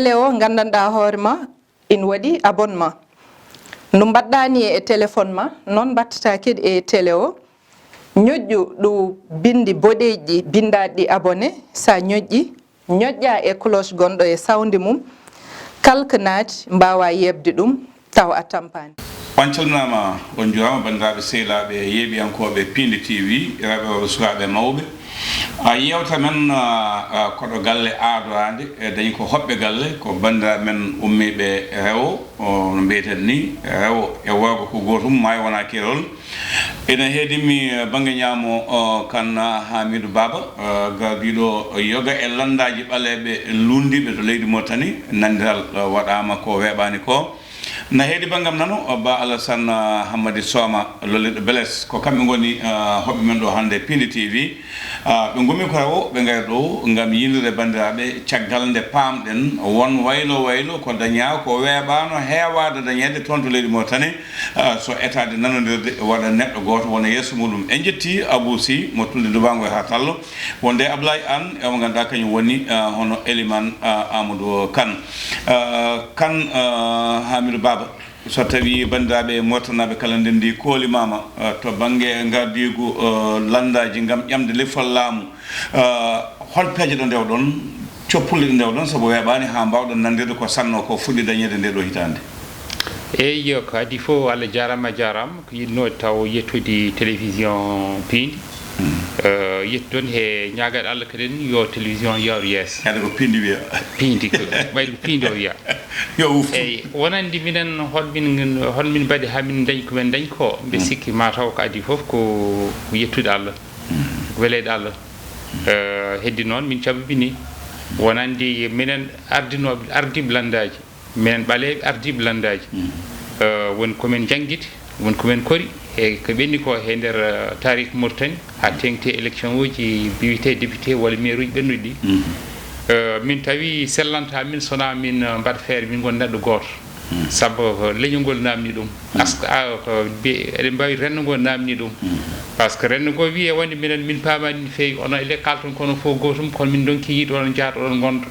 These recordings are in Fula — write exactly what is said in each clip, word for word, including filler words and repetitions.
Télé o, nganndanɗaa hoore ma, ina waɗi abonnement. No mbaɗɗaa ni e téléphone ma, noon mbaɗtataa kadi e télé o. Ñoƴƴu ɗo binndi boɗeeji ɗi, binndaaɗi ɗi abonné, so a ñoƴƴi, ñoƴƴaa e cloche gonɗo e sawndi mum, kala ko naati mbaawaa yeeɓde ɗum taw a tampaani. On calminaama, on njuuraama, banndiraaɓe sehilaaɓe yeeɓiyankooɓe Piindi T V, rewɓe, worɓe, sukaaɓe, mawɓe. A, yeewta men, a, a, koɗo galle aadoraande, e dañi ko hoɓɓe galle, ko banndiraaɓe men ummiiɓe rewo, o, no mbiyeten ni, rewo e worgo ko gootum, maayo wonaa keerol. Ina heedimi, eh, bannge ñaamo, o, kan, ah, Hamidou Baba, eh, gardiiɗo yoga e lanndaaji ɓaleeɓe lunndiiɓe to leydi Mauritanie. Nanndiral, eh, waɗaama ko weeɓaani ko. Na heedi banngam nano, o, Ba Alassane, ah, Hammadi Sooma, lolliɗo Beles. Ko kamɓe ngoni, ah, hoɓɓe men ɗo hannde Piindi T V. Ah, ɓe ngummi ko rewo, ɓe ngari ɗo ngam yiidude banndiraaɓe, caggal nde paamɗen won waylo waylo ko dañaa, ko weeɓaano heewaade dañeede toon to leydi Mauritanie. Ah, so etaade nanondirde waɗa neɗɗo gooto wona yeeso muɗum. En njetti Abou Sy mo Tulde Dubango e Hatallo, wonde Ablaye Anne, e mo ngannduɗaa kañum woni, ah, hono Eliman, ah, Amadou Kane. Ah, Kane, ah, Hamidou Baba, so tawi banndiraaɓe Mauritanie kala ndenndi koolimaama, ah, to bannge ngardiigu, ah, lanndaaji ngam ƴamde lefol laamu, ah, hol peeje ɗo ndewɗon, coppulle ɗe ndewɗon, sabu weeɓaani haa mbaawɗon nanndirde ko sanno ko fuɗɗi dañeede nde ɗo hitaande? Eey, yo, ko adii fof, Allah jaaraama, a jaaraama. Ko yiɗnoo taw yettude télévision Piindi. Mm. Eh, yettude ɗoon he ñaagaade Allah kaden yo télévision yaaru yeeso. Kadi ko Piindi wiya. Piindi, ko ɓayde ko Piindi o wiya. Yo uftu. Eey, wonande minen, hol min, hol min mbaɗi haa min ndañi ko min ndañi ko? Mbe Mm. sikki ma taw ko adii fof ko yettude Allah, Mm. ko weleede Allah. Eh, heddi noon min caɓɓini. Wonande minen ardinooɓe, ardiiɓe lanndaaji, minen ɓaleeɓe ardiiɓe lanndaaji. Mm. Eh, woni ko min njanngiti, woni ko min kori, e ko ɓenni ko he nder, eh, taariik Mauritanie, haa teeŋti élection uji, mbiyetee député walla maire uji ɓennuɗi ɗi. Mm. Eh, min tawi sellantaa min, sonaa min, eh, mbaɗa feere, min ngon neɗɗo gooto. Mm. Sabu ko leñol ngol naamni ɗum. Mm. Aska, a, ko mbi-, eɗen mbaawi renndo ngo naamni ɗum. Mm. Par ce que renndo ngo wiyi e wonde minen min paamaani no feewi, onon e le kalton kono fof gootum, kono min ndonki yiide oɗon njaada oɗon ngonda,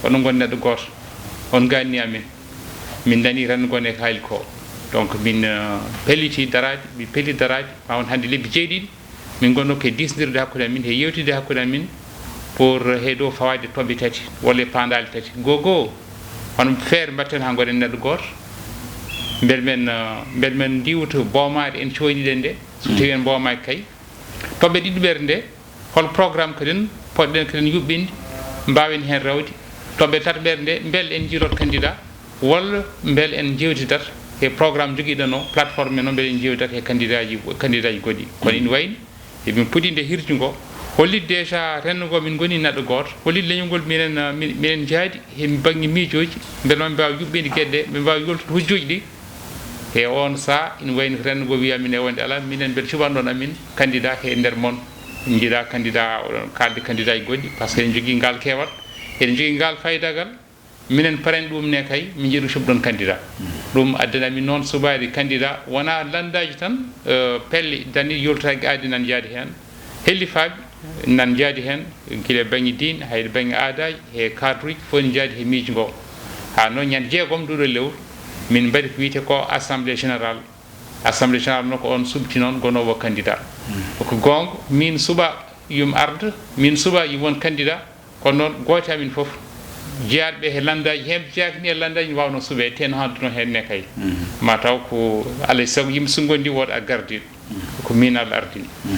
oɗon ngon neɗɗo gooto. On ngaanni amen. Min nani renndo ngo ne ko haali ko. Donc min, eh, pelliti daraade, min pelliti daraade, maa won hannde lebbi jeeɗiɗi. Min ngonno ko e diisndirde hakkunde amin, he yewtidde hakkunde amin pour he ɗo fawaade toɓɓe tati walla e paandaale tati. Goo goo, hono feere mbaɗten haa ngoɗen neɗɗo gooto. Mbele men, eh, mbele men ndiwta boomaare en cooyniɗen nde, so Mm. tawi en mboomaaki kay. Toɓɓe ɗiɗuɓere nde, hol programme kaden poɗɗen kaden yuɓɓinde, mbaawen heen rewde? Toɓɓe tataɓere nde, mbele en njiiloto candidat? Walla mbele en njeewtidat he programme jogiiɗen o, plateforme men o, mbele en njeewtidat he kandidaaji, kandidaaji goɗɗi? Kono ina wayni emin poti nde hirjungo, hollitde déjà renndo ngo min ngoni neɗɗo gooto, hollitde leñol ngol minen, ah, min, minen njaadi he bannge miijooji, mbele ma min mbaawa yuɓɓinde geɗe ɗe, min mbaawa yoltude hujjooji ɗi. He oon sahaa ina wayni ko renndo ngo wiya min e wonde alaa, minen mbele cuɓanɗon amin candidat he nder mon, njiɗa candidat, oɗon kaalde kandidaaji goɗɗi, par ce que eɗen njogii ngaal keewal, eɗen njogii ngaal faydaagal. Minen paren ɗum ne kay, min njiɗi cuɓɗon candidat. Ɗum addani amin noon suɓaade candidat, wonaa lanndaaji tan, eh, pelle dani yoltaaji aadi nan njaadi heen. Hellifaaɓe nan njaadi heen, gila e baŋŋe diine, hay e baŋŋe aadaaji, he cadre uji fof ne njaadi he miijo ngo. Haa noon ñande jeegom nduɗo lewru, min mbaɗi ko wiyetee ko assemblée générale. Assemblée générale noon ko oon suɓti noon gonoowo candidat. Mm. Ko goonga, min suɓa yum arda, min suɓa yum won candidat, kono noon gooto e amin fof, jeyaaɓe ɓe he lanndaaji, heen jeyaaka ni e lanndaaji, ne waawnoo suɓeede, tee no haalduno heen ne kay. Mm. Ma taw ko alaa e sago yimɓe so ngondi wooda gardiiɗo. Mm. Ko min Allah ardini. Mm.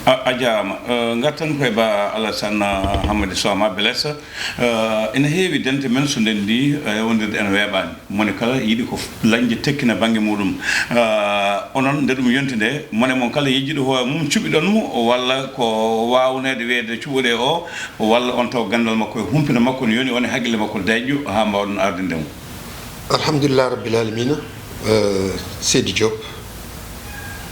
A, a jaaraama. Eh, ngartan ko e Ba Alassane, eh, Hammadi Sooma Belesa. Eh, ina heewi dente men so ndenndi, eh, rewondirde en weeɓaani. Moni kala yiɗi ko f-, lañde tekkina bannge muɗum. Ah, onon, nde ɗum yonti nde, mone mon kala yejjiɗo hoore mum, cuɓiɗon mo, walla ko waawneede wiyeede cuɓoɗe o, walla on taw ganndal makko e humpito makko ne yoni, on e haqqille makko deƴƴo, haa mbaawɗon ardinde mo? Alhamdulillah Rabbil Alamina, eh, Seydi Diop,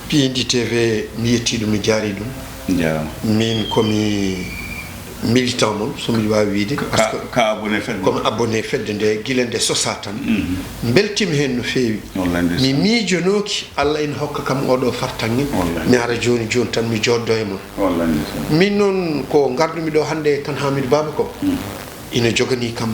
Piindi T V, mi yettii ɗum, mi jaarii ɗum. Jaaraama. Miin ko mi militant mon, so mbiɗa waawi wiyde, par ce que ko mi abonné fedde nde, gila nde sosaa tan. Mhm. Mbeltiima heen no feewi. Wallay ndeysaan. Mi miijonooki Allah ina hokka kam oo ɗoo fartaŋŋe. Wallay. Mi ara jooni jooni tan mi jooɗdo e mon. Wallay ndeysaan. Miin noon ko ngardu-mi ɗo hannde e Kane Hamidou Baba ko, mhm, ina joganii kam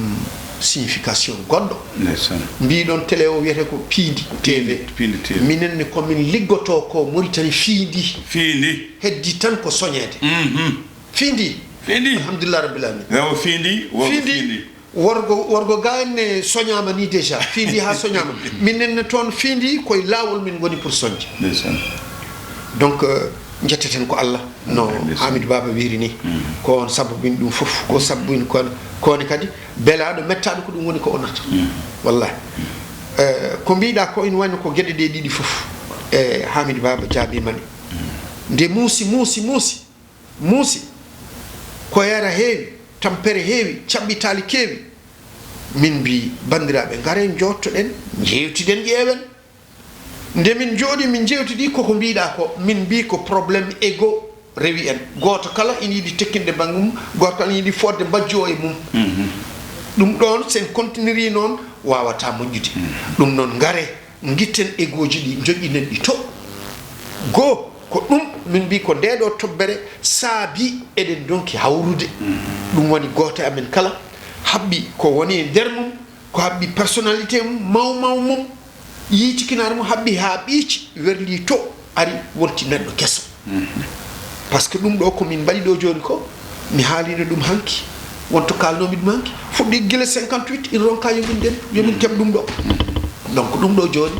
Signification goɗɗo. Ndeysaan. Mbiɗon télé o wiyete ko Piindi T V. Piindi T V. Minen ne ko min liggotoo ko Mauritanie fiindi. Fiindi. Heddi tan ko soñeede. Mhm. Fiindi. Fiindi. Alhamdulillah rabbil alamin. Rewo fiindi, worgo fiindi. Fiindi. Worgo, worgo ga en ne soñaama ni déjà. Fiindi haa soñaama. Minen ne toon fiindi koye laawol min ngoni pour soñde. Ndeysaan. Donc, euh, njetteten ko Allah. No Hamidou Baba wiiri ni, ko on sabbin ɗum fof, ko sabbin kon, kone kadi belaaɗo, mettaaɗo, ko ɗum woni ko o nata. Wallahi. Eh, ko mbiɗa ko ina wayno ko geɗe ɗe ɗiɗi fof. E Hamidou Baba jaabima ni. Nde muusi, muusi, muusi, muusi. Ko yara heewi, tampere heewi, caɓɓitaali keewi. Min mbi, banndiraaɓe, ngaren jottoɗen, njeewtiɗen, ƴeewen. Nde min njooɗi, min njeewtidi koko mbiɗa ko, min mbi ko problème ego rewi en. Gooto kala ina yiɗi tekkinde bannge mum, gooto kala ina yiɗi fodde mbajjo e mum. Mhm. Ɗum ɗoon, sen continuiri noon, waawata moƴƴude. Mhm. Ɗum noon, ngare, ngitten egoji ɗi, njoƴƴinen ɗi to. Goo, ko ɗum min mbi ko nde ɗo toɓɓere saabi eɗen ndonki hawrude. Mhm. Ɗum woni gooto e amen kala haɓɓi ko woni e nder mum, ko haɓɓi personnalité mum, maw maw mum, yiitikinaare mum haɓɓi haa ɓiici, werli to, ari wonti neɗɗo keso. Mhm. Par ce que ɗum ɗo ko min mbaɗi ɗo jooni ko, mi haalino ɗum hanki, wonto kaalnomi ɗum hanki, fuɗɗi gila cinquante-huit, ina ronka yo min nden, yo min keɓ ɗum ɗo. Mhm. Donc ɗum ɗo jooni,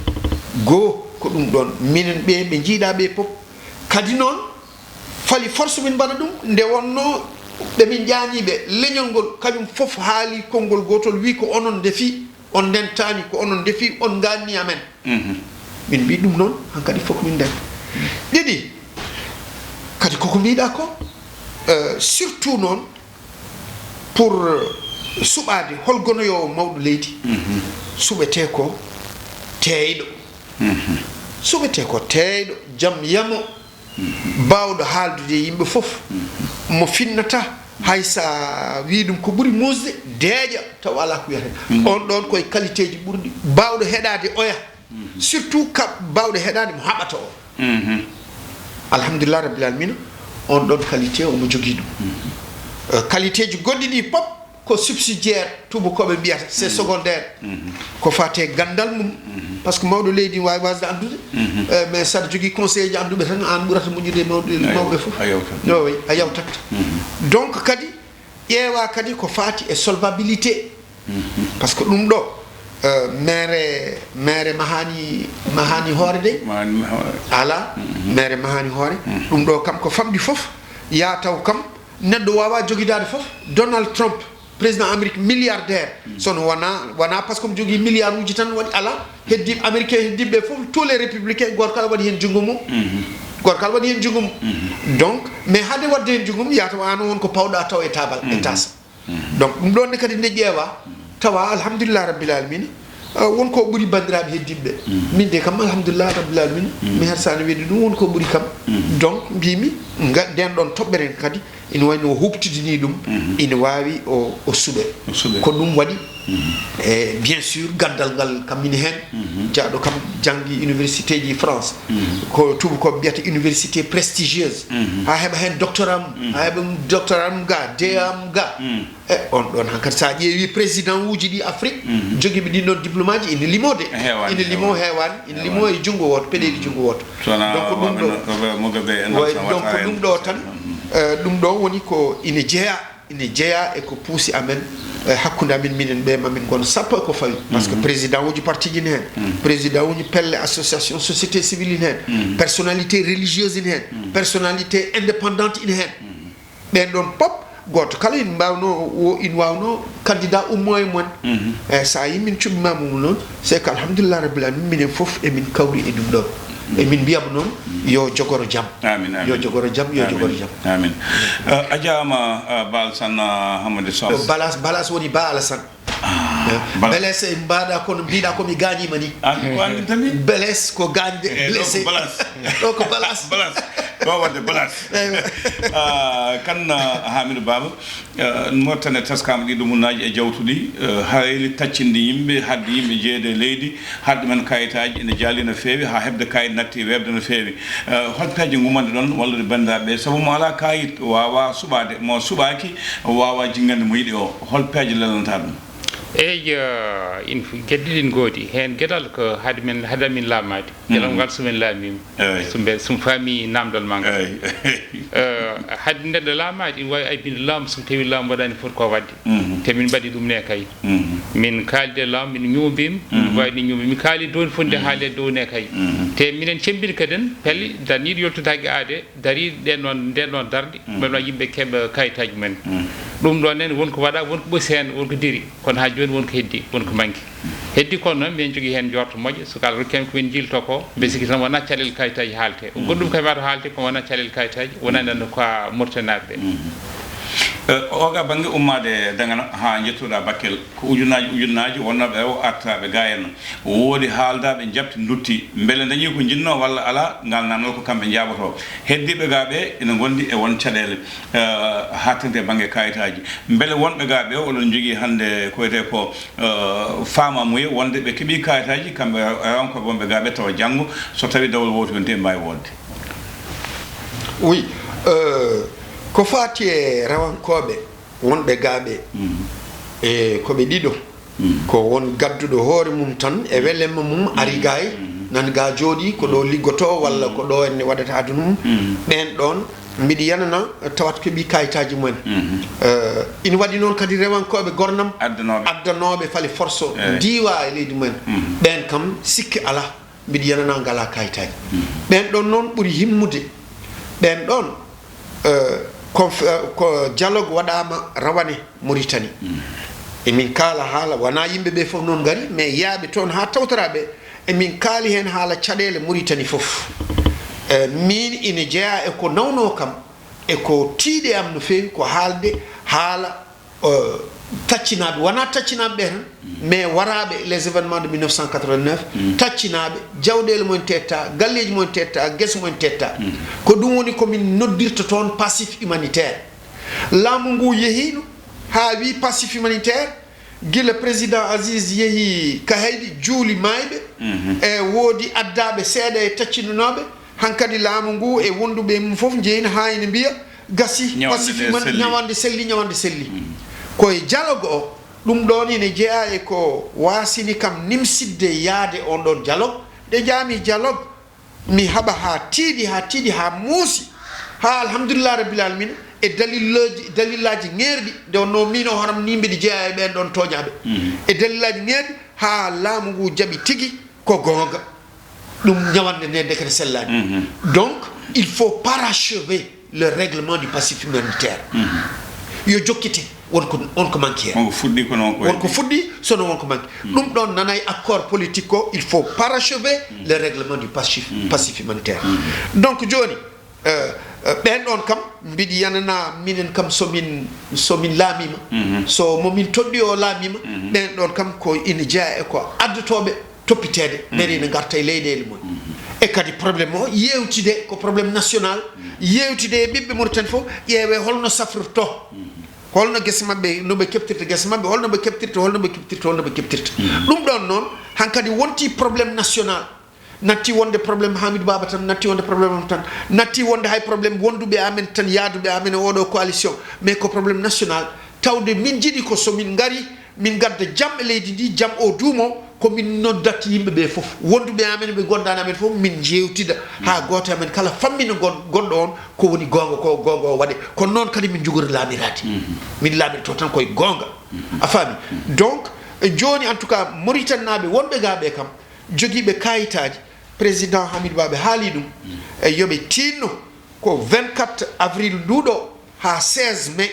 goo ko ɗum ɗon, minen ɓe ɓe njiiɗa ɓe pop, kadi noon, fali force min mbaɗa ɗum, nde wonno ɓe min ƴaaniɓe, leñol ngol, kañum fof haali konngol gootol, wi ko onon ndefi, on ndentaani, ko onon ndefi, on ngaanni amen. Mhm. Min mbi ɗum noon, hankadi fof min nden. Ɗiɗi, kadi koko mbiɗa ko, euh, surtout noon, pour, euh, suɓaade hol gonoyoowo mawɗo leydi, mhm, suɓete ko teeyɗo. Mhm. Suɓete ko teeyɗo, jam yamo, baawɗo haaldude e yimɓe fof, mo finnata, hay so a wii ɗum ko ɓuri muusde, deeƴa, tawa alaa ko wiyata. Mm. On ɗoon ko e qualité ji ɓurɗi, baawɗo heɗaade oya, surtout ka baawɗo heɗaade mo haɓata o. Mhm. Alhamdulillah rabbil alamina, on ɗoon qualité omo jogii ɗum. Mhm. Euh, qualité ji goɗɗi ɗi pop, ko subsidiaire, tuubakooɓe mbiyata, c'est, mhm, secondaire. Mhm. Ko faati e ganndal mum. Mhm. Par ce que mawɗo leydi ne waawi waasde anndude, mhm, eh, mais saɗa jogii conseiller ji annduɓe tan, aan ɓurata moƴƴude e mawɓe, aywa, mawɓe fof. A yawtat. Yo, a yawtat. Mhm. Donc kadi, ƴeewa kadi ko faati e solvabilité. Mhm. Par ce que ɗum ɗo, eh, maire, maire mahaani, mahaani hoore de. Mahaani hoore. Alaa, mhm, maire mahaani hoore. Mhm. Ɗum ɗo kam ko famɗi fof, yaa taw kam neɗɗo waawaa jogidaade fof. Donald Trump, président Amérique, milliardaire, mm, sono wona, wona par ce que omo jogii milliard uji tan waɗi, alaa, heddiiɓe américain, heddiiɓe ɓe fof, tous les républicains, gooto kala waɗi heen junngo mum. Mhm. Gooto kala waɗi heen junngo mum. Mhm. Donc, mais hade waɗde heen junngo mum, yaa taw aan o won ko pawɗa taw e taabal, e, mhm, taasa. Mhm. Donc, ɗum ɗoon ne kadi nde ƴeewa, tawa alhamdulillah rabbil alamina, ah, won ko ɓuri banndiraaɓe heddiiɓe ɓe. Mhm. Min de kam alhamdulillah rabbil alamina, mhm, mi hersaani wiyde ɗum won ko ɓuri kam. Mhm. Donc, mbimi, nga-, nden ɗoon toɓɓere kadi, ina wayno o huuɓtidini ɗum, mhm, ina waawi o, o suɓe. O suɓe. Ko ɗum waɗi, mhm, e bien sûr, ganndal ngal kam ina heen. Mhm. Jaaɗo kam janngi université ji France. Mhm. Ko tuubakooɓe mbiyata université prestigieuse. Mhm. Haa heɓa heen doctorat mum, mhm, haa heɓa doctorat mum ga, D A mum ga. Mhm. E on ɗoon hankadi, so a ƴeewi président uji ɗi Afrique, mhm, jogiiɓe ɗin ɗoon diplôme aji, ina limo de. Heewaani, ina limo, heewaani, heewaani, ina limo, heewaani, e junngo wooto, peɗeeli, mhm, junngo wooto. So wonaa donc ɗum ɗo, Robert Mugabe en, way, donc ɗum ɗo tan, mhm, eh, ɗum ɗo woni ko ina jeyaa, ina jeyaa e ko puusi amen, eh, hakkunde amen minen ɓe, ma min ngon sappo e ko fawi. Par ce que, mhm, président uji parti ji ina heen, mhm, président uji pelle association société civile ina heen, mhm, personnalité religieuse ina heen, mhm, personnalité indépendante ina heen. Mhm. Ɓeen ɗoon pop, gooto kala ina mbaawnoo, wo-, ina waawnoo candidat ummo e mon. Mhm. Eeyi, so a yii min cuɓiima mum noon, c'est que alhamdulillah rabbil alamin, minen fof emin kawri e ɗum ɗoon. Mhm. Emin mbiyamo noon, mhm, yo jogoro jam. Amin, amin. Yo jogoro jam, yo, amin, jogoro jam. Amin. Eh, a jaaraama, eh, Ba Alassane, eh, Hamadi Sow. Balas, Balas woni Ba Alassane. Ah, eh, Balas. Blessé mbaɗa kono mbiɗa ko mi gaañima ni. Ah, ko an tan ni? Blessé ko gaañde, eh, ɗo ko blessé. Balas. Ɗo ko Balas. Balas. Ɗo wadde Balas. Eywa. Ah, kan, ah, Hamidou Baba, ah, Mauritanie taskaama ɗiɗo munnaaji e jawtuɗi, ah, harayli taccinde yimɓe, haɗde yimɓe jeyde e leydi, haɗde men kayitaaji ene jaali no feewi, haa heɓde kayit natti weeɓde no feewi. Ah, hol peeje ngumanɗe ɗon wallude banndiraaɓe ɓe? Sabu mo alaa kayit waawaa suɓaade, mo suɓaaki waawaa jinngande mo yiɗi o. Hol peeje lelnata ɗum? Eyi, eh, in f-, gedde ɗin ngoodi. Heen geɗal ko hade men, hade min laamaade. Geɗal ngal so men laamiima. Eyi. So mbe-, so mi faami naamndal maa ngal. Eyi. Eh, hade neɗɗo laamaade, ina waawi aybinde laamu so tawii laamu waɗaani foti ko waɗde. Mhm. Te min mbaɗi ɗum ne kay. Mhm. Min kaaldi e laamu, min ñoobiima, min Mhm. mbaawni ñoobi. Min kaali dow fotde Mhm. haalde dow ne kay. Mhm. Te minen cemmbini kadi en, pelli, darniiɗo yoltude haqqe aadee, dariiɗo ɗeen noon, ndeen noon darnde, Mhm. mbaɗa yimɓe keɓa kayitaaji mumen. Mhm. Ɗum ɗoon nene won ko waɗa, won ko ɓosi heen, won ko diri. Kono haa jooni won ko heddi, won ko manki. Heddi kono noon, minen njogii heen njoorto moƴƴo, so kala rokki heen ko min njilto ko, mbe sikki tan wonaa caɗeele kayitaaji haalte. Mhm. Goɗɗum kay wata haalte, ko wonaa caɗeele kayitaaji, wonaa nande ko a Mauritanie ɓe. Mhm. Eh, oga bannge ummaade Dagana haa njettuɗaa Bakel, ko ujunnaaji ujunnaaji wonnooɓe o artaaɓe gaa en. Woodi haaldaaɓe njaɓti ndutti. Mbele ndañii ko njinnoo walla alaa, ngal naamnal ko kamɓe njaaɓotoo. Heddiiɓe gaa ɓe ina ngondi e won caɗeele, eh, haaɗtinte e bannge kayitaaji. Mbele wonɓe gaa ɓe oɗon njogii hannde ko wiyetee ko, eh, faamamuye wonde ɓe keɓii kayitaaji kamɓe rewankooɓe wonɓe gaa ɓe tawa janngo so tawii dawol wootoyonti e mbaawi woodde? Oui, eh, ko faati e rewankooɓe wonɓe gaa ɓe, Mhm. e ko ɓe ɗiɗo. Mhm. Ko won gadduɗo hoore mum tan e welemma mum ari Mhm. gaay, Mhm. nan ga jooɗi, ko ɗo liggotoo walla ko ɗo enne waɗata aduna mum. Mhm. Ɓeen ɗoon, mbiɗi yanana tawat keɓi kayitaaji mumen. Mhm. Eh, ina waɗi noon kadi rewankooɓe gornam Addanooɓe. addanooɓe fale forso Eey. ndiwa e leydi mumen. Mhm. Ɓeen kam sikke alaa, mbiɗi yanana ngalaa kayitaaji. Mhm. Ɓeen ɗoon noon ɓuri himmude. Ɓeen ɗoon, eh, conf-, eh, ko dialogue waɗaama rawane Mauritanie. Mm. Emin kaala haala, wonaa yimɓe ɓe fof noon ngari, mais yaaɓe toon haa tawtoraa ɓe, emin kaali heen haala caɗeele Mauritanie fof. Eh, miin ina jeyaa e ko nawnoo kam, e ko tiiɗi am no feewi, ko haalde haala, eh, taccinaaɓe, wonaa taccinaaɓe ɓe tan, Mm. mais waraaɓe les événements de mille neuf cent quatre-vingt-neuf, Mm. taccinaaɓe, jawɗeele mumen tetta, galleeji mumen tetta, gese mumen tetta. Mm. Ko ɗum woni ko min noddirta toon passif humanitaire. Laamu ngu yehiino haa wii passif humanitaire, gila président Aziz yehi Kahayɗi, juuli maayɓe, Mhm. e woodi addaaɓe seeɗa e taccinunooɓe, hankadi laamu ngu e wonduɓe e mum fof njeyi haa ina mbiya, gasi, Ñawande passif ɗe human-, selli. ñawande selli, ñawande selli. Mhm. Ko e dialogue o, ɗum ɗoon ina jeyaa e ko waasini kam nimsitde yaade oon ɗoon dialogue. Nde njaami dialogue, mi haɓa haa tiiɗi, haa tiiɗi, haa muusi, haa alhamdulillah rabbil alamina, e dalillaaji, dalillaaji ŋeerɗi, nde wonnoo miin o horam ni mbiɗi jeyaa e ɓeen ɗoon tooñaaɓe. Mhm. E dalillaaji ŋeerɗi, haa laamu ngu jaɓi tigi ko goonga. Ɗum ñawande nde ndekete sellaani. Mhm. Donc, il faut parachever le règlement du passif humanitaire. Mhm. Yo jokkite, won ko, won ko manki heen. Won ko fuɗɗi, kono won ko Won ko fuɗɗi, sono won ko manki. Mhm. Ɗum ɗoon nana e accord politique ko, il faut parachever Mhm. le règlement du passif, Mhm. passif humanitaire. Mhm. Donc, jooni, eh, eh, ɓeen ɗoon kam, mbiɗi yanana minen kam so min, so min laamiima, Mhm. so mo min toɗɗi o laamiima, Mhm. ɓeen ɗoon kam ko ina jeyaa e ko addotooɓe toppiteede, Mhm. mbele ina ngarta e leyɗeele mum. Mhm. E kadi problème o yeewtide ko problème national, Mhm. yeewtide e ɓiɓɓe Mauritanie fof, ƴeewee holno safrirtoo. Mhm. Holno gese maɓɓe, no ɓe keɓtirta gese maɓɓe, holno ɓe keɓtirta, holno ɓe keɓtirta, holno ɓe keɓtirta. Mhm. Ɗum ɗoon noon, hankadi wonti problème national. Natti wonde problème Hamidou Baba tan, natti wonde problème am tan, natti wonde hay problème wonduɓe amen tan, yaaduɓe amen e oɗo coalition. Mais ko problème national. Tawde min njiɗi ko so min ngari, min ngadda jam e leydi ndi, jam o duumo, ko min noddat yimɓe ɓe fof. Wonduɓe amen, ɓe gondaani amen fof, min njeewtida haa gooto e amen kala fammina gon-, gonɗo on ko woni goonga ko, goonga o waɗe. Kono noon kadi min njogori laamiraade. Mhm. Min laamirto tan koye goonga. Mhm. A faami? Mhm. Donc, e jooni, en tout cas, Mauritanie naaɓe wonɓe gaa ɓe kam, jogiiɓe kaayitaaji, président Hamidou Baba haali ɗum, Mhm. e yo ɓe tiinno ko vingt-quatre avril nduɗo haa seize mai,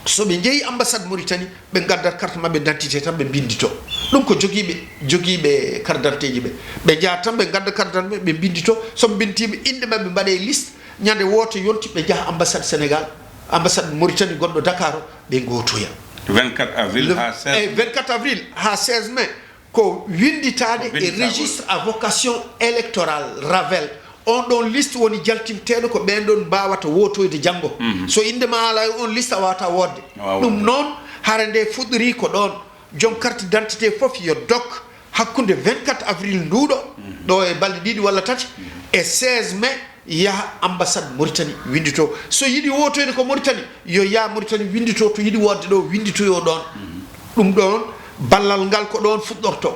so ɓe njehi ambassade Mauritanie, ɓe ngaddat carte maɓɓe d'identité tan, ɓe mbinndito. Ɗum ko jogiiɓe, jogiiɓe carte d'identité ji ɓe. Ɓe njaha tan, ɓe ngadda carte d'identité maɓɓe, ɓe mbinndito. So ɓe mbinnditiima, innde maɓɓe mbaɗe e liste. Ñande woote yonti, ɓe njaha ambassade Sénégal, ambassade Mauritanie gonɗo Dakar o, ɓe ngootoya. Vingt-quatre avril Le, haa seize. Eh, vingt-quatre avril haa seize mai, ko winnditaade Ko e winnditaagol. Registre à vocation électorale, ravel. On ɗon liste woni jaltinteeɗo ko ɓeen ɗon mbaawata wootoyde janngo. Mhm. So innde ma alaa e on liste, a waawataa wootde. A waawaa wootde. Ɗum noon, hara nde fuɗɗorii ko ɗoon. Joom carte d'identité fof yo dok hakkunde vingt-quatre avril nduuɗo, Mhm. ɗo e balɗe ɗiɗi walla tati, Mhm. e seize mai, yaha ambassade Mauritanie winndito. So yiɗi wootoyde ko Mauritanie, yo yaha Mauritanie winndito, to yiɗi wootde ɗo, winnditoyoo ɗoon. Mhm. Ɗum ɗoon, Ballal ngal ko ɗoon fuɗɗortoo.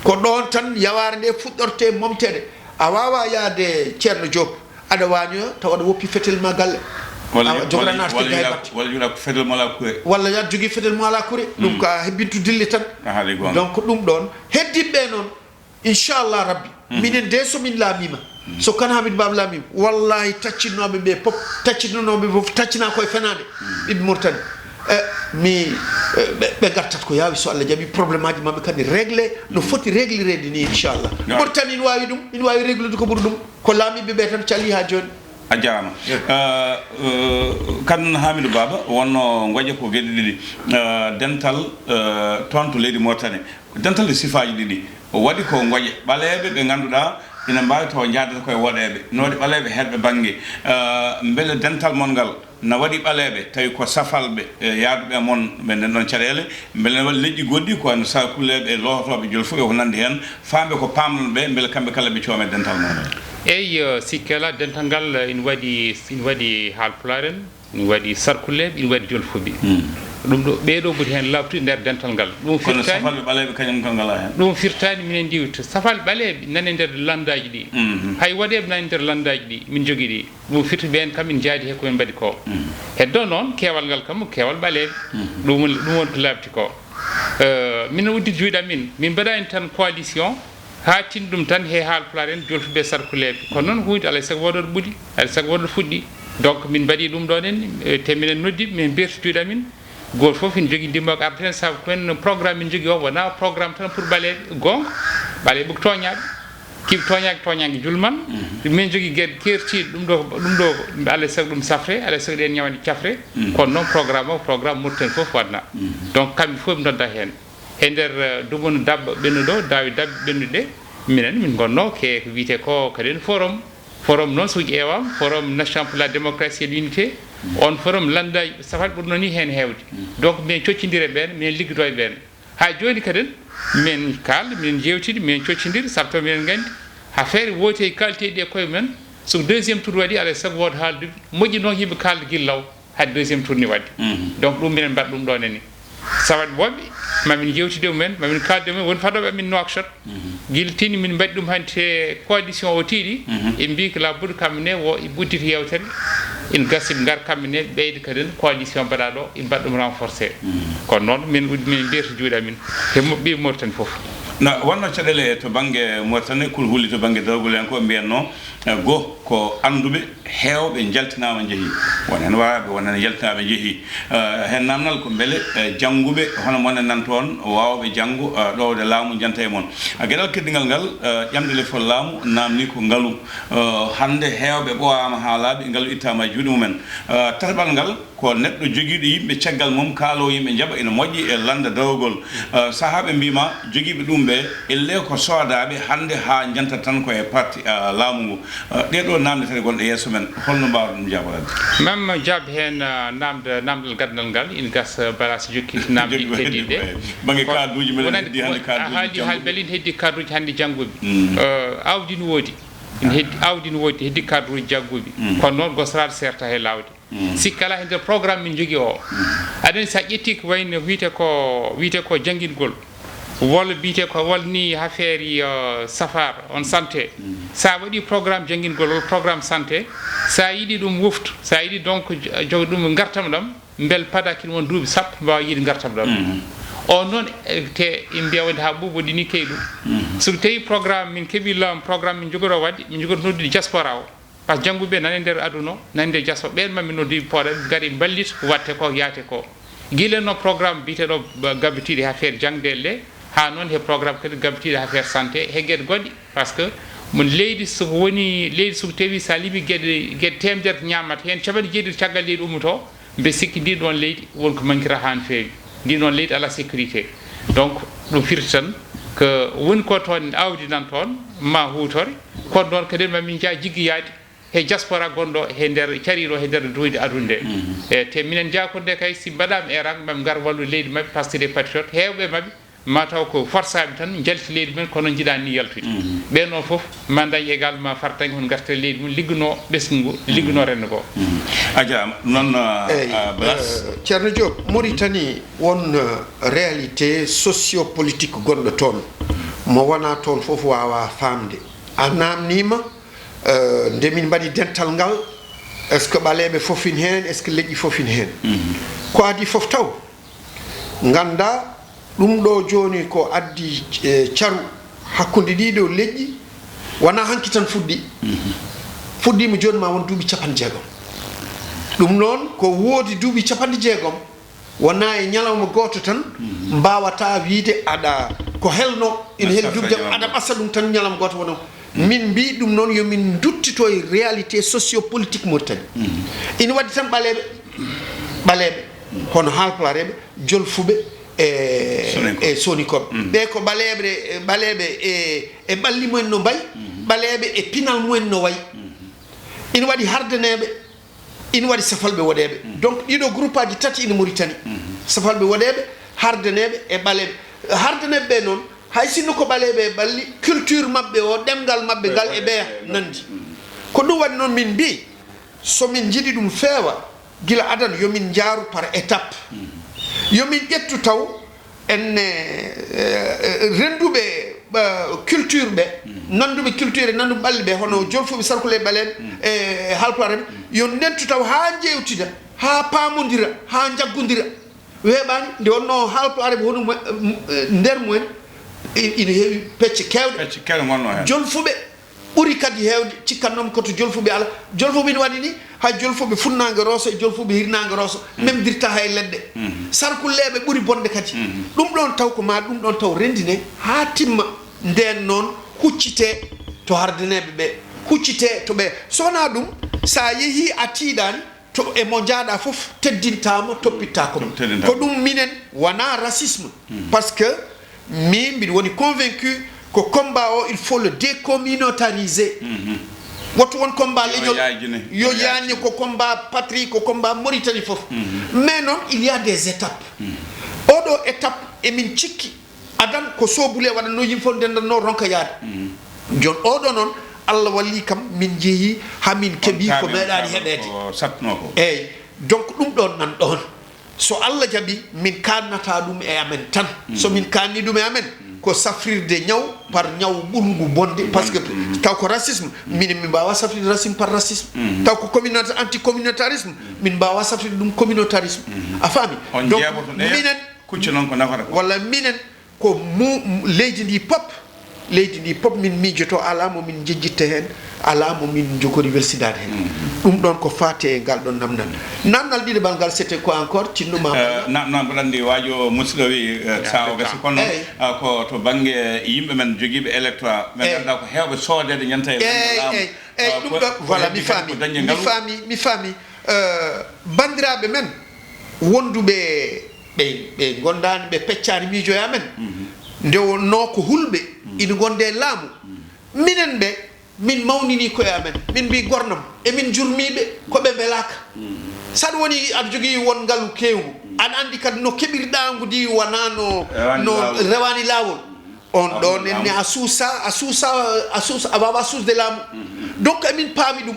Ko ɗoon tan yawaare nde fuɗɗortee momteede. A waawaa yahde Ceerno Joob, aɗa waañoya tawa aɗa woppi fetel ma galle. Walla a jogora naatde walla gay batte. Walla joɗa fetel mo alaa kure. Walla yaad jogii fetel mo alaa kure. Ɗum ko a hebbintu dille tan. A haali goonga. Donc ɗum ɗoon, heddii ɓe noon, inchallah rabbi. Minen de so min laamiima, so Kan Hamidou Baaba laamiima, wallahi taccinnooɓe ɓe pop, taccinnooɓe fof, taccina koye fenaande ɓiɓɓe Mauritanie. E, mi, e, ɓe, ɓe ngartat ko yaawi so Allah jaɓi, probléme aji maɓɓe kadi réglé no foti réglereede ni, inchallah. Mauritanie ina waawi ɗum, ina waawi réglude ko ɓuri ɗum. Ko laamiiɓe ɓe tan calii haa jooni. A jaaraama. Eh, eh, Kan Hamidou Baaba, wonno ngoƴe ko geɗe ɗiɗi. Eh, dental, eh, toon to leydi Mauritanie. Dental e sifaaji ɗiɗi. Waɗi ko ngoƴe ɓaleeɓe ɓe ngannduɗaa ina mbaawi tawa njahdata koye woɗeeɓe. No waɗi ɓaleeɓe heɗɓe bannge. Eh, mbele dental mon ngal na waɗi ɓaleeɓe, tawi ko safalɓe, eh, yahduɓe e mon ɓe nden ɗon caɗeele? Mbele na waɗi leƴƴi goɗɗi ko wayno sarkuleeɓe, lootooɓe, jolfuɓe, ko nanndi heen, faamɓe ko paamɗon ɓe, mbele kamɓe kala ɓe coome dental mon ngal? Eey, eh, sikke alaa, dental ngal, eh, ina waɗi, ina waɗi Haalpulaar en, ina waɗi sarkuleeɓe, ina waɗi jolfuɓe. Ɗum ɗo, ɓee ɗo ɓuri heen laaɓtude nder dental ngal. Ɗum kono firtaani, safalɓe ɓaleeɓe kañum kam ngalaa heen? Ɗum firtaani, minen ndiwta. Safalɓe ɓaleeɓe nana e nder lanndaaji ɗi. Hay woɗeeɓe nana e nder lanndaaji ɗi, min njogii ɗi. Ɗum firti ɓeen kam ina njaadi he ko min mbaɗi ko. Heddo noon, keewal ngal kam ko keewal ɓaleeɓe. Ɗum woni, ɗum woni ko laaɓti ko. Eh, min udditi juuɗe amin, min mbaɗaani tan coalition, haa tin ɗum tan he Haalpulaar en, jolfuɓe, sarkuleeɓe. Kono noon, huunde alaa e sago wooda ɗo ɓuli, alaa e sago wooda ɗo fuɗɗi. Donc, min mbaɗi ɗum ɗoon en, eh, te minen noddi, min mberti juuɗe amin. Gooto fof ina jogii ndimmagu arde heen, sabu ko en programme min njogii o, wonaa programme tan pour ɓaleeɓe. Goonga, ɓaleeɓe ko tooñaaɓe, kiɓe tooñaaki tooñaange julman. Min njogii geɗe keertiiɗe, ɗum ɗo, ɗum ɗo, alaa e sago ɗum safre, alaa e sago ɗeen ñaawde cafre. Kono noon, programme o, programme Mauritanie fof waɗna. Donc, kamɓe fof ɓe nodda heen. E nder, eh, dumunna daɓɓo ɓennuɗo, daawi daɓɓe ɓennuɗe, minen min ngonnoo ke ko wiyetee ko kadi en forum. Forum noon, so ƴeewaama, Forum National pour la Démocratie et l'Unité, on forum lanndaaji safalɓe ɓurnoo nii heen heewde. Donc, min coccondira e ɓeen, min liggotoo e ɓeen. Haa jooni kadi, min kaalda, min njeewtida, min coccondira, sabu to minen nganndi, affaire woote kaalteeɗi e koye mum en, so deuxième tour waɗi, alaa e sago wooda haalduɓe, moƴƴi noon yimɓe kaalda gila law. Hade deuxième tour ni waɗde. Donc, ɗum minen mbaɗa ɗum ɗoon e ni. Safalɓe woɓɓe, ma min njeewtide e mumen, ma min kaalde e mumen, woni fadooɓe amin Nouakchott. Gila tini min mbaɗi ɗum hannde he coalition o tiiɗi, ɓe mbii ko laabuɗo kamɓe ne wo ɓe uddita yeewtere, ina gasa ɓe ngar kamɓe ne ɓeyda kadi coalition mbaɗa ɗo, ɓe mbaɗa ɗum renforcé. Kono noon, min uddi, min mberti juuɗe amin, he mo-, ɓiɓɓe Mauritanie fof. Na wonno caɗeele to bannge Mauritanie, kulhuli to bannge dawgol en ko mbiyatnoo, eh, go ko annduɓe heewɓe njaltinaama njehii. Won heen waawɓe, won heen njaltinaaɓe njehii. Eh, heen naamnal ko mbele, eh, jannguɓe hono mon en nan toon, waawɓe janngo, eh, ɗowde laamu njanta e mon. Eh, geɗal keddingal ngal, eh, ƴamde lefol laamu naamni ko ngalu. Eh, hannde heewɓe ɓooyaama haalaaɓe, ngalu ittaama e juuɗe mumen. Eh, tataɓal ngal, ko neɗɗo jogiiɗo yimɓe caggal mum, kaaloowo yimɓe njaɓa ina moƴƴi e lannda dawrugol. Eh, sahaaɓe mbiima jogiiɓe ɗum ɓe, ellee ko soodaaɓe hannde haa njanta tan ko e parti, eh, laamu ngu. Eh, ɗee ɗoo naamnde tati gonɗe yeeso men, holno mbaawɗon ɗum jaaboraade? Même jaabe heen, eh, naamde, naamndal gadanal ngal, ina gasa, eh, bala so jokkiti naamnde ɗi keddiiɗe ɗe. Bannge kadruuji meɗen heddii hannde, kadruuji a haali haal jannguɓe. Bel ina heddii kadruuji hannde jannguɓe. Eh, aawdi no woodi. Ina heddi, aawdi no woodi, heddi cadre uji jannguɓe. Kono noon, gosoraade seerta he laawde. Sikki alaa, he nder programme min njogii o. Aɗa anndi, so a ƴetti ko wayno wiyetee ko, wiyetee ko janngingol, walla mbiyetee ko walla ni affaire, euh, safar, on santé. So a waɗii programme janngingol, walla programme santé, so a yiɗi ɗum woftu, so a yiɗi donc jo-, jogo ɗum ngartam ɗam, mbel pada kina won duuɓi sappo, mbaawa yiide ngartam ɗam. O noon, eh, te ina mbiya wonde haa ɓuuɓo ɗini keyɗu. So tawi programme min keɓi laam, programme min njogoroo waɗde, min njogoroo noddude diaspora o. Par ce que jannguɓe nana e nder aduna o, nana e nder diaspora, ɓeen ma min noddude pooɗa, ngari mballit ko waɗte ko, yaate ko. Gila no programme biyeteeɗo ba-, gabitiiɗo e affaire jaŋde ɗe, haa noon he programme kadi gabitiiɗo e affaire santé, he geɗe goɗɗe. Par ce que mon leydi, so ko woni leydi, so ko tawi so a limi geɗe, geɗe teemedere ñaamata heen, capanɗe jeeɗiɗi caggal leydi ummotoo, mbe sikki ndi ɗoon leydi won ko mankira haa no feewi. Ndi ɗoon leydi alaa sécurité. Donc, ɗum firti tan ko woni ko toon, aawdi nan toon, ma huutore. Kono noon kadi ma min njah jiggiyaade he diaspora gonɗo he nder cariiɗo he nder duuyde aduna nde. E te minen njaha ko nde kay, si mbaɗaama erreur, ma min ngar wallude leydi maɓɓe, parce que des patriotes, heewɓe maɓɓe ma taw ko forsaaɓe tan njalti leydi mumen, kono njiɗaani ni yaltude. Ɓeen noon fof ma ndañ également fartaŋŋe, hono ngartira leydi mum, ligganoo ɓesngu ngu, ligganoo renndo ngoo. A jaaraama. Noon, ah, Eey, ah, Blas. Eh, Ceerno Diop, Mauritanie won, eh, réalité socio-politique gonɗo toon, mo wonaa toon fof waawaa faamde. A naamniima, eh, nde min mbaɗi dental ngal, est-ce que ɓaleeɓe fof ina heen, est-ce que leƴƴi fof ina heen? Ko adii fof taw, nganndaa ɗum ɗo jooni ko addi, eh, caru hakkunde ɗii ɗo leƴƴi, wonaa hanki tan fuɗɗii. Fuɗɗiima jooni ma won duuɓi capanɗe jeegom. Ɗum noon ko woodi duuɓi capanɗe jeegom, wonaa e ñalawma gooto tan mbaawata wiyde aɗa ko helno ina heli duuɓi jam, aɗa ɓasa ɗum tan ñalawma gooto wonoo. Min mbii ɗum noon yo min nduttito e réalité socio-politique Mauritanie. Ina waɗi tan ɓaleeɓe, ɓaleeɓe, hono Haalpulareeɓe, Jolfuɓe e, Soninkoɓe. E Soninkoɓe. Ɓe ko ɓaleeɓe, ɓaleeɓe e, e ɓalli mumen no mbayi, ɓaleeɓe e pinal mumen no wayi. Ina waɗi hardaneeɓe, ina waɗi safalɓe woɗeeɓe. Donc, ɗiɗo groupe aji tati ina Mauritanie. Safalɓe woɗeeɓe, hardaneeɓe e ɓaleeɓe. Hardaneeɓe ɓe noon, hay sinno ko ɓaleeɓe e ɓalli, culture maɓɓe o, ɗemngal maɓɓe ngal e ɓeya nanndi. Ko ɗum waɗi noon min mbii, so min njiɗi ɗum feewa, gila adan yo min njaaru par étape. Yo min ƴettu taw enne, eh, eh, rennduɓe, eh, culture ɓe, nannduɓe culture e nannduɓe ɓalli ɓe, hono Jolfuɓe, Sarkuleeɓe ɓaleeɓe, e Haalpulareeɓe, yo ndentu taw haa njeewtida, haa paamondira, haa njaggondira. Weeɓaani, nde wonnoo Haalpulareeɓe hono mo-, eh, nder mumen, i-, ina heewi pecce keewɗe. Pecce keewɗe ngonnoo heen. Jolfuɓe ɓuri kadi heewde, cikkatnoo-mi ko to Jolfuɓe alaa. Jolfuɓe ina waɗi ni, hay Jolfuɓe Funnaange Rooso e Jolfuɓe Hirnaange Rooso memdirta hay leɗɗe. Sarkulleeɓe ɓuri bonde kadi. Ɗum ɗoon taw ko ma ɗum ɗoon taw renndine haa timma. Ndeen noon huccitee to hardaneeɓe ɓe, huccitee to ɓe. So wonaa ɗum, so a yehii a tiiɗaani, to e mo njaaɗa fof teddintaama, toppittaako ma. Teddintaama. Ko ɗum minen, wonaa racisme. Parce que min, mbiɗo woni convaincu ko combat o, il faut le décommunautariser. Wattu won combat leñol, yo yaajne, ko combat patrie, ko combat Mauritanie fof. Mais noon, il y a des étapes. Oɗo étape, emin cikki adan ko soobule waɗatnoo, yimɓe fof ndendatnoo, ronka yaade. Jooni oɗo noon, Allah walli kam, min njehii haa min keɓii ko meeɗaani heɓeede. Eeyi, donc ɗum ɗoon nan ɗoon. So Allah jaɓi, min kaannataa ɗum e amen tan. So min kaanni ɗum e amen, ko safrirde ñaw par ñaw ɓurngu bonde, parce que taw ko racisme, minen min mbaawaa safrirde racisme par racisme. Taw ko communautaire, anti-communautarisme, min mbaawaa safrirde ɗum communautarisme. A faami? Donc minen, kucca noon ko nafata ko. Walla minen, ko mu-, leydi ndi pop, leydi ndi pop min miijoto, alaa mo min njejjitta heen, alaa mo min njogori welsindaade heen. Ɗum ɗoon ko faati e ngal ɗoon namdal. Namdal ɗiɗaɓal ngal, c'était quoi encore? Tinno ma. Eh, na-, na-, mboɗo anndi waajo musidɗo wi, eh, saha o gasi, kono noon, ah, ko to bannge yimɓe men jogiiɓe électorat, ɓe ngannduɗaa ko heewɓe soodeede ñanta e laamu. Eeyi, eeyi, ɗum ɗoon, voilà, mi faami, mi faami, mi faami. Eh, banndiraaɓe men wonduɓe, ɓe, ɓe ngondaani, ɓe peccaani miijo e amen. Nde wonnoo ko hulɓe ina ngonde e laamu. Minen ɓe, min mawnini koye amen. Min mbii gornam, emin njurmiiɓe, ko ɓe mbelaaka. Saɗa woni aɗa jogii won ngalu keewngu, aɗa anndi kadi no keɓirɗaa ngu ndi wonaa no, no rewaani laawol. On ɗoon enne a suusa, a suusa, a suusa, a waawaa suusde laamu. Donc emin paami ɗum,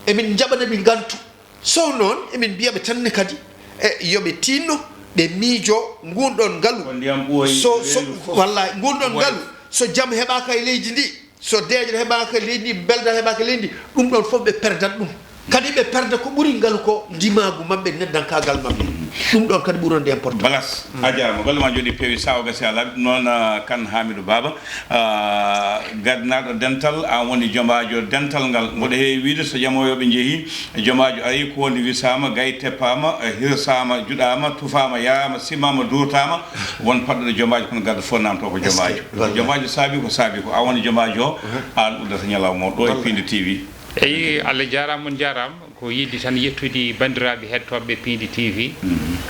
emin njaɓana ɓe ngantu. So noon, emin mbiya ɓe tan ne kadi, e yo ɓe tiinno, ɓe miijo nguun ɗoon ngalu. Ko ndiyam ɓooyi, so, so, reedu fof, wallaahi, nguun ɗoon ngalu, so jam heɓaaka e leydi ndi, so deeƴre heɓaaka e leydi ndi, belɗo heɓaaka e leydi ndi, ɗum ɗoon fof ɓe perdat ɗum. Kadi ɓe perda ko ɓuri ngalu ko ndimaagu maɓɓe, neddankaagal maɓɓe. Ɗum ɗoon kadi ɓurande important. Balas, a jaaraama. Golle ma njooɗii, peewi, saha o gasi, a laaɓi. Noon, ah, Kan Hamidou Baba, ah, gardinaaɗo dental, aan woni jomaajo dental ngal. Mboɗo heewi wiyde so jamooyoɓe njehii, jomaajo arii, koondi wisaama, gayi teppaama, eh, hirsaama, juɗaama, tufaama, yaraama, simaama, duurtaama, won paɗɗuɗo jomaajo, kono garɗo fof naamtoo ko jomaajo. Jomaajo saabi ko saabi ko. Aan woni jomaajo o, aan uddata ñalawma o ɗo e Piindi T V. Eyi, Allah jaaraama, on njaaraama. Ko yiɗde tan yettude banndiraaɓe heɗotooɓe Piindi T V,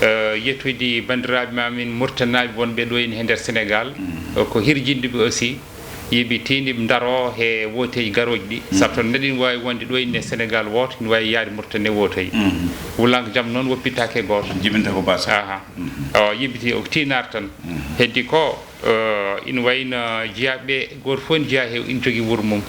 eh, yettude banndiraaɓe ma min Murtanaaɓe wonɓe ɗo ene he nder Senegaal, eh, ko hirjinde ɓe aussi, yo ɓe tiinno ɓe ndaroo he wooteeji garooji ɗi. Sabu toon neɗɗo ene waawi wonde ɗo ene Senegaal wooto, ene waawi yahde Murtani wootoya. Wulango jam noon woppittaake e gooto. Jibinta ko baasa. Aha. O yiɓiti o tiinaar tan. Heddi ko Eh, ina wayi no jiyaaɓe ɓe, gooto fof ina jeyaa he, ina jogii wuro mum.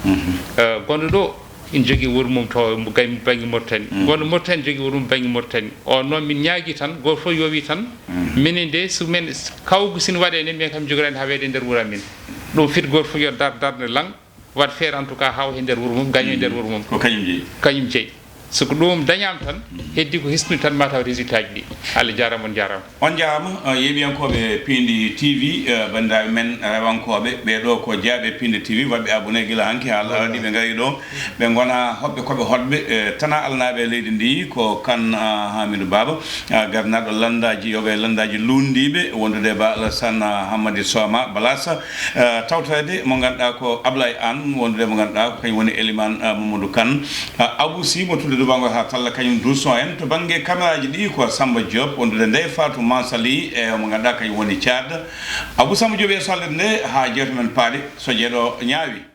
Eh, gonɗo ɗo ina jogii wuro mum to mo gay-, bannge Mauritanie. Gonɗo Mauritanie jogii wuro mum bannge Mauritanie. O noon min ñaagii tan, gooto fof yoowi tan. Minen de, so men, kawgu sina waɗee ne, min kam jogoraani haa weeɓde e nder wuro amen. Ɗum firti gooto fof yo dar darnde laŋ, waɗ feere en tout cas, hawa he nder wuro mum, gaño e nder wuro mum. Ko kañum jeyi. Kañum jeyi. So ko ɗum dañaama tan, heddi ko hisnude tan, ma taw résultat ji ɗi. Allah jaaraama, on jaaraama. On jaaraama, eh, yeeɓiyankooɓe Piindi T V, eh, banndiraaɓe men rewankooɓe, ɓee ɗo ko jiyaaɓe Piindi T V, waɗɓe abonné gila hanki haa laaɗi ɓe ngari ɗo. Ɓe ngona hoɗɓe ko ɓe hoɗɓe, eh, tana alnaaɓe e leydi ndi, ko Kan, ah, Hamidou Baba, ah, garnaaɗo lanndaaji, yoga e lanndaaji luunndiiɓe, wondude e Ba Alassane, ah, Hammadi Sooma Balasa, eh, tawtoreede mo ngannduɗaa ko Ablaye Anne, wondude mo ngannduɗaa ko kañum woni Eliman, eh, Mamadou Kane. Ah, Abou Sy mo tudde dubango haa talla, kañum duuso en. To bannge kameraaji ɗi ko Samba Diop, wondude Ndeye Fatou Mansali, e mo ngannduɗaa kañum woni Thiat. Abou Samba Diop, yeeso haalirde nde haa jeewte men paaɗe, so jeeɗo ñaawi.